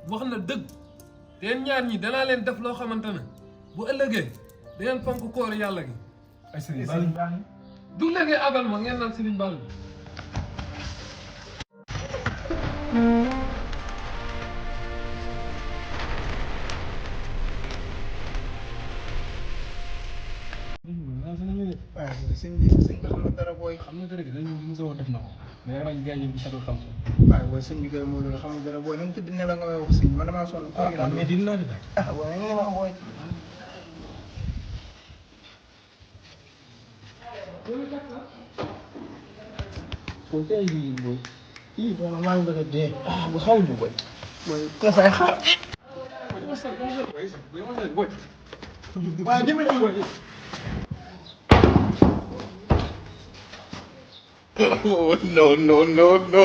wax na dëgg teen ñaar ñi danaa leen def loo xamante ne bu ëllëgee da ngeen fonk koor yàlla gi. ay sëriñ Ba du léegi abal ma ngeen naan Serigne Ball bi. waaw sëñ bi xam na dara booy. xam na dara gi dañu mosoo def na ko mais rajo gars yi sax xam ko. waaw booy sëñ bi kay moo loolu xam na dara booy nañ tëdd ne la nga may wax sëñ man damaa sonn. ah mais dina la def. ah booy nañ la wax booy. booy tey jii booy. kii booy maa ngi bëgg a dee. ah bu xaw ñu booy. booy kasaay xaar. waaw dimbali booy. Oh, no, no, no, no.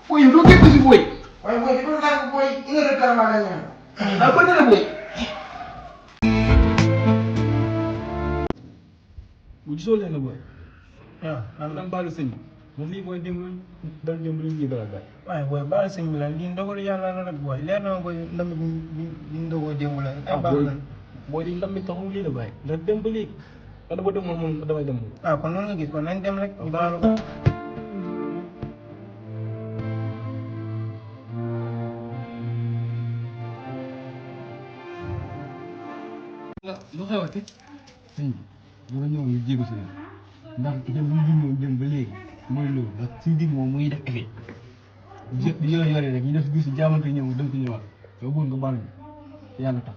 Boy, lu génn si boy. waaye boy bi doon naa ko boy une heure de temps maa ngi ñëw. ah kon dana boy. bu gisoo leen la boy. waaw man dama baalu sëñ bi. man lii mooy démb dal jëm lu ñu dara bay. waaye boy baalu sëñ bi la lii ndogalu yàlla la rek boy leer na ma boy ndam bi ndogoo démb la. ah boy boy di ndam bi taxul lii la bay. ndax dem ba léegi. ndax dama dem moom damay dem. ah kon noonu nga gis kon nañ dem rek. ñu baalu ko. lu xewati. sëñ bi dama ñëw ñu jéego si ndax dem bu ñu ñëw dem ba léegi mooy loolu ndax suñu dig moom muy def effet di yore rek ñu def gis jaamante ñëw dem ci ñëwaat yow bëgg nga baal ñu yàlla tax.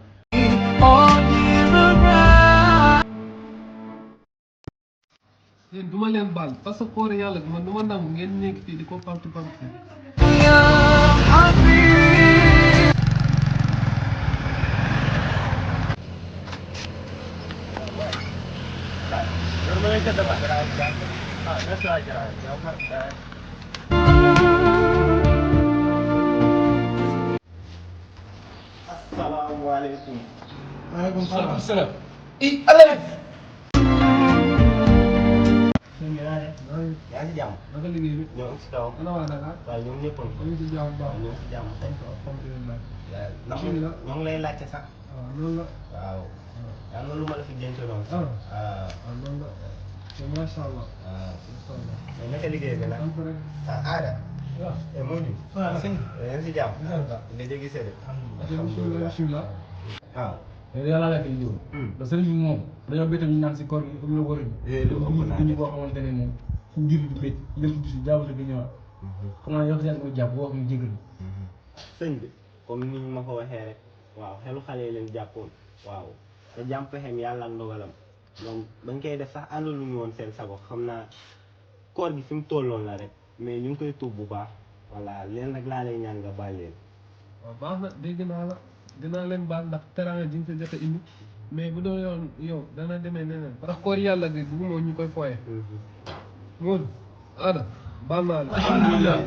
yéen du ma leen baal parce que koor yàlla gi man du ma nangu ngeen nekk fii di ko pamti pamti. Assalamualaikum. Waalaikumsalam. i allez. Yaa ngi si jàmm. naka liggéey bi. ñoo ngi si kaw. ana waa Dakar. waaw ñoom ñëpp a ñu ngi si jàmm baax. ñoo ngi si jàmm tey. alhamdulilah. ñoo ngi lay laajte sax. waaw loolu la. waaw. yaa ngi lu ma la fi denc doon. ah waaw. waaw loolu la. te macha allah. waaw. macha allah. mais naka liggéey bi nag. am ko rek. ah Aada. waaw. moo ñu. waaw sëñ bi. yaa ngi si jàmm. Bismillah. nga jéggi sede. alhamdulilah bismillah. waaw. mais yàlla la koy jiw. te sëriñ bi moom dañoo béykat ñu naan si koor gi lu ko yooyu lu ëpp naa ñu boo xamante ne moom fu ngir du béy lépp du si jaamante bi ñëwaat xam naa yow si ko jàpp boo xam ne jégal sëñ bi comme ni ñu ma ko waxee rek waaw xelu xale yi leen jàppoon waaw te jàmm pexeem yàlla ak ndogalam donc bañ koy def sax àndaluñu woon seen sago xam naa koor gi fi mu tolloon la rek mais ñu ngi koy tuub bu baax voilà leen rek laa lay ñaan nga baal leen. waaw baax na dégg naa la dinaa leen baal ndax teraanga ji nga fi jot a indi mais bu doon yoon yow dana demee neneen parce que koor yàlla gi bëgguma ñu koy fooye Modou Ada baal naa la. alhamdulilah.